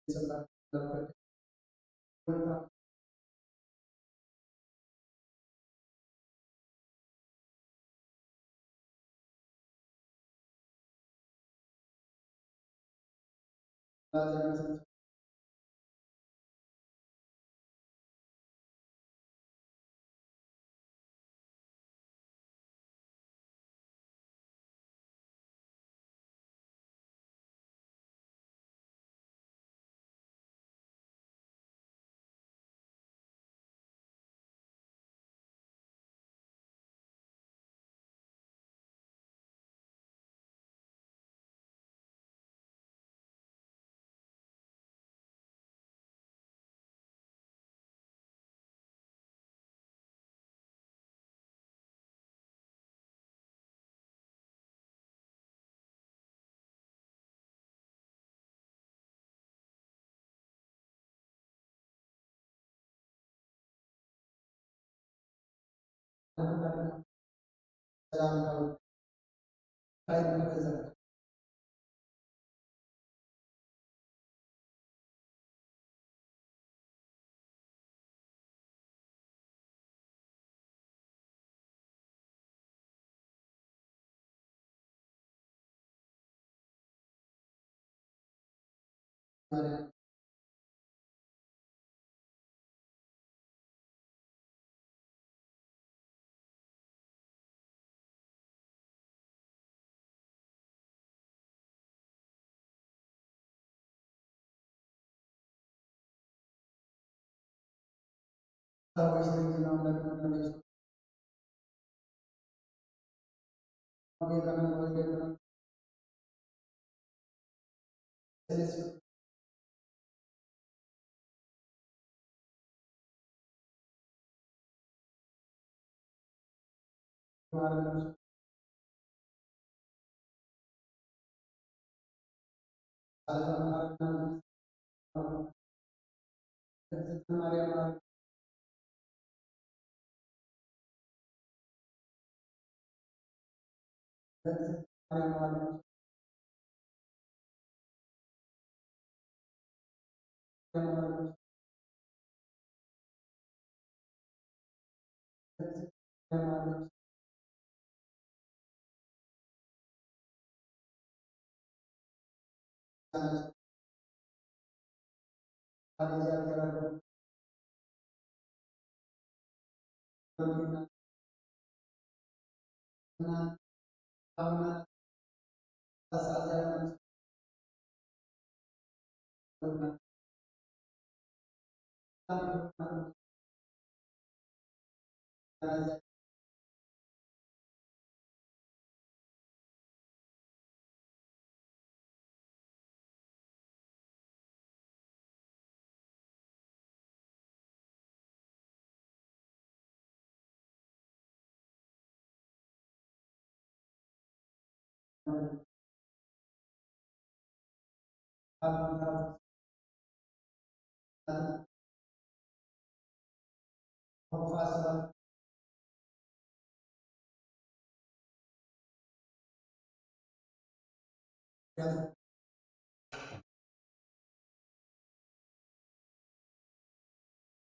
ይጽበ። ሰላም ካብ ካይድ መገዛ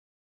ማርያም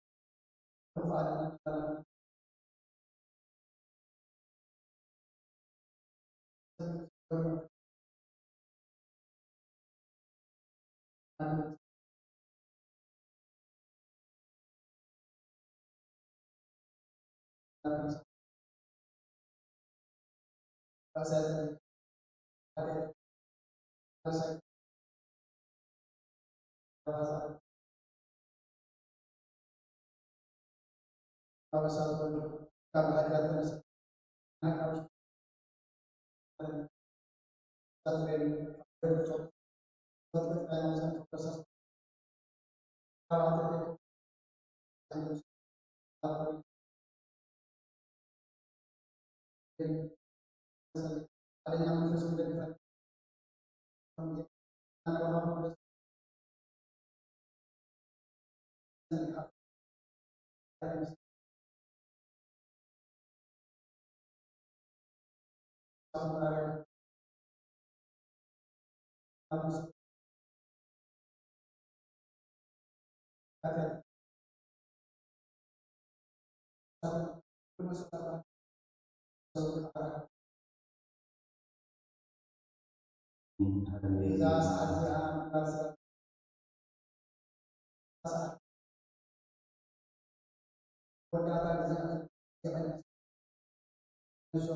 ኃጢአት እዛ ሰዓት እዚኣ ምግባር ስለ ሰዓት ወዳእታ ግዜ ይቐንስ። ንሱ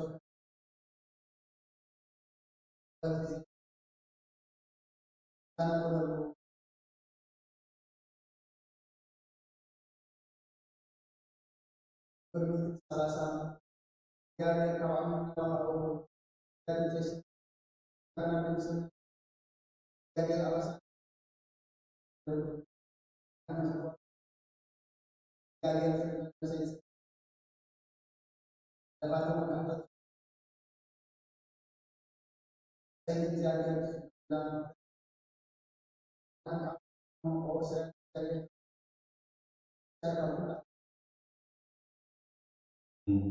በዚ ግዜ ቅድሚ ሰላሳ ዳንኤል ካብ ዓመት ናባኡ ዳንኤል ኣበሳ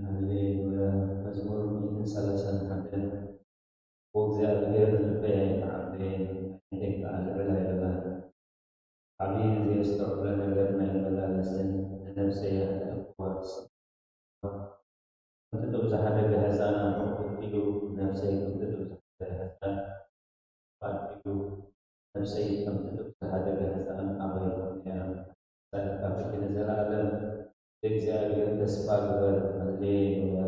ሃሌሉያ። መዝሙር ሚእትን ሰላሳን ሓደን። ወእግዚኣብሔር ልበይ ኣይተዓበየን፣ ዓይነተይ ከኣ ልዕል ኣይበላን። ዓብይን ዘየስተውዕሎ ነገር ኣይመላለስን፣ ንነብሰይ ኣህድኣ እኳ። ከምቲ ጥብ ዝሓደገ ህጻን ኣብ ሕቑፊ እዩ፣ ነብሰይ ከምቲ ጥብ ዝሓደገ ህጻን ኣብ ሕቑፊ እዩ። ነብሰይ ከምቲ ጥብ ዝሓደገ ህጻን ኣባይ እያ። ጻድቃ ብኪ ንዘለኣለም ብእግዚኣብሔር ተስፋ ግበር። ሃሌሉያ።